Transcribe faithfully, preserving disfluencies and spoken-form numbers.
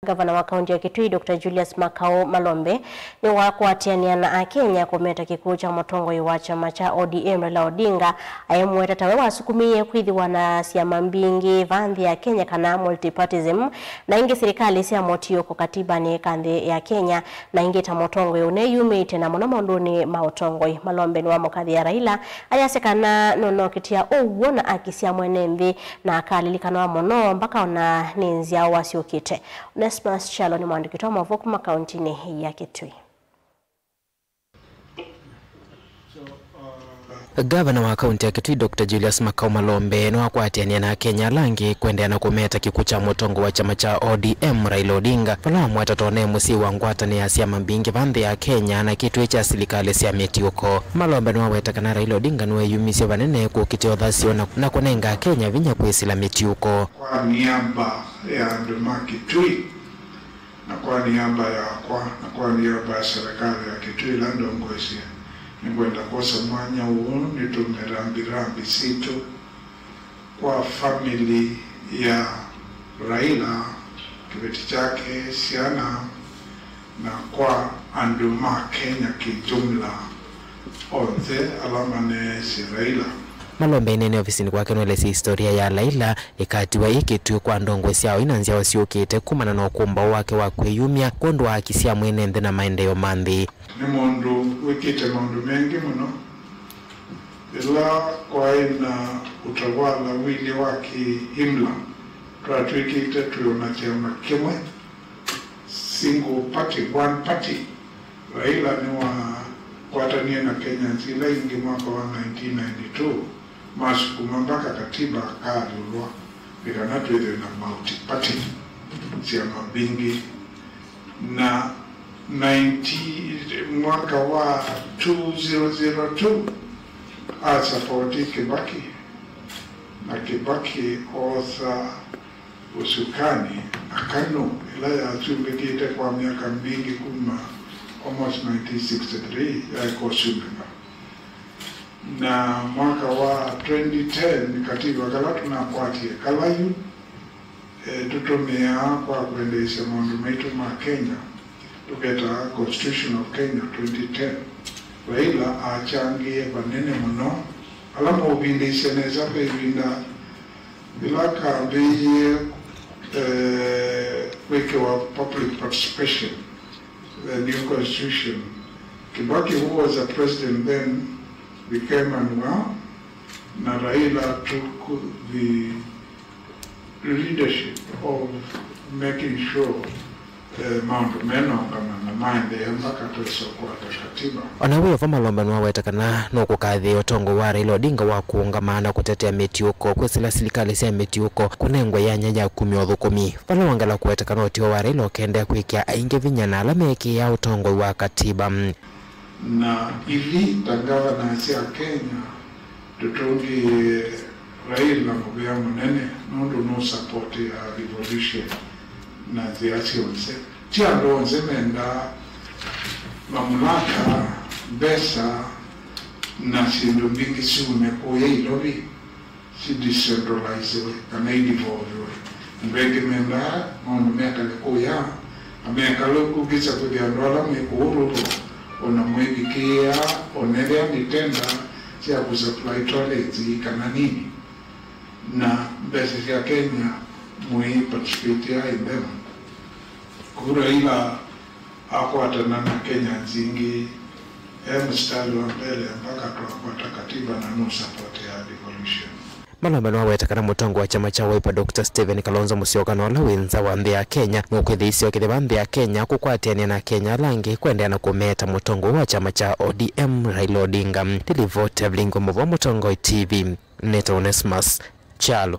Ngavana wa kaunti ya Kitui, Doctor Julius Makau Malombe, nĩwakwatĩanĩa na Akenya kũmeta kĩkw'ũ kya mũtongoi wa kyama kya O D M, Raila Odinga, aemũweta tawe wasukumĩie kwĩthĩwa na syama mbingĩ vaa nthĩ ya Kenya, kana multipartism, na ĩngĩ silikalĩ sya mũtiũko katibanĩ ka nthĩ ya Kenya, na ĩngĩ ta mũtongoi ũneyumĩtye na mũno maũndũnĩ ma ũtongoi. Malombe nĩwamũkathĩa Raila, ayasya kana nũnokĩtĩa ũw'o na aki sya mwene nthĩ, na akalilikanawa mũno mbaka ona nĩ nzyawa syũkĩte. Onesmus Kyalo nĩ mũandĩki witũ wa maũvoo kuma kauntinĩ ya Kitui. Ngavana wa kaunti ya Kitui, Doctor Julius Makau Malombe, nĩwakwatĩanĩa na Akenya ala angĩ kũendeea na kũmeta kĩkw'ũ kya mũtongoi wa kyama kya O D M, Raila Odinga, vala wamweta ta ũne mũsyai wa ngwatanĩo ya syama mbingĩ vaa nthĩ ya Kenya na kĩtw'ĩ kya silikalĩ sya mĩtiũko. Malombe nĩwaweta kana Raila Odinga nĩweyumisye vanene kũkitĩa ũthasyo na, na kũnenga Akenya vinya kwĩsĩla mĩtiũko. Kwa niaba ya andũ ma Kitui, na kwa niaba yakwa, na kwa niaba ya serikali ya Kitui ĩla ndongoesye, nĩngwenda kwosa mwanya ũũ nĩtũme rambirambi sitũ kwa family ya Raila, kĩveti kyake, syana, na kwa andũ ma Kenya kĩjumla onthe ala maneesĩ Raila. Malombe aineenea ovisinĩ kwake nũelesye historia ya Raila ĩkatiwa ĩ kĩtw'ĩ kwa ndongoi sya oyu na nzyawa syũkĩte kumana na ũkũmbaũ wake wa kwĩyumya kwondũ wa aki sya mwene nthĩ na maendeeo ma nthĩ. Nĩ mũndũ wĩkĩte maũndũ mengĩ mũno. Ĩla kwaĩ na ũtawala wĩlĩ wa kĩimla, twatw'ĩkĩte twĩ o na kyama kĩmwe, single party, one party. Raila nĩwakwatanie na Kenyans ila ingĩ mwaka wa nineteen ninety-two, masukuma mpaka katiba akaalyũlwa nĩ kana twĩthĩwe na multi-party, syama mbingĩ. Na ninety, mwaka wa two thousand two, asapoti Kibaki, na Kibaki oosa ũsukani na KANU, ĩla yasumbĩkĩte kwa myaka mbingĩ kuma almost nineteen sixty-three yaeka ũsumbĩka. Na mwaka wa twenty ten, katiba kala tũnakwatie kala yu, eh, tũtũmĩaa kwa kwendeesya maũndũ maitũ ma Kenya, tũketaa Constitution of Kenya twenty ten. Raila achangĩe vanene mũno. Ala maũvindĩĩsya nesa ve ĩvinda yĩla kambĩĩie, eh, kwĩkĩwa public participation, the new constitution, Kibaki, who was a president then, became unwell, na Raila took the leadership of making sure, eh, maũndũ menongama na maendeea mpaka twesa kũkwata katiba. O na wĩ o vo, Malombe nĩwaweta kana nũkũkathĩĩa ũtongoi wa Raila Odinga wa kũũngama na kũtetea mĩtiũko, kwĩsĩla silikalĩ sya mĩtiũko, kũnengwa yanya ya kumya ũthũkũmi, vala wongela kũweta kana ũtw'ĩo wa Raila ũkendea kwĩkĩa aingĩ vinya na ala meĩkĩĩaa ũtongoi wa katiba. Na ithyĩ ta ngavana sya Kenya, tũtũngĩĩe Raila mũvea mũnene nũndũ nũsapotĩaa revolution na nzĩa syonthe. Ti andũ onthe mendaa mamulaka, mbesa, na syĩndũ mbingĩ syume kũya Ilovi, si decentralizewe kana i devolvewe. Andũ aingĩ mendaa maũndũ mekale kũya, na mekale ũkũkĩsya kwĩthĩa andũ ala mwĩ kũũ Rural o na mwĩvikĩĩa, o na ethĩa nĩ tenda sya kũsupply toilets kana nini, na mbesa sya Kenya mũi participate in them. Kũu Raila akwatana na Kenyans ingĩ, e mstari wa mbele mpaka twakwata katiba na nũsapotĩaa devolution. Malombe nĩwaweta kana mũtongoi wa kyama kya Wiper, Doctor Stephen Kalonzo Musyoka, na ũla wĩ nza wa nthĩ ya Kenya, nũkwĩthĩĩsya okĩthĩwa nthĩ ya Kenya kũkwatĩanĩa na Akenya ala angĩ kũendeea na kũmeta mũtongoi wa kyama kya O D M, Raila Odinga. Nĩ livoti ya Vilingi wa Maũvoo Mũtongoi T V, nĩtawa Onesmus Kyalo.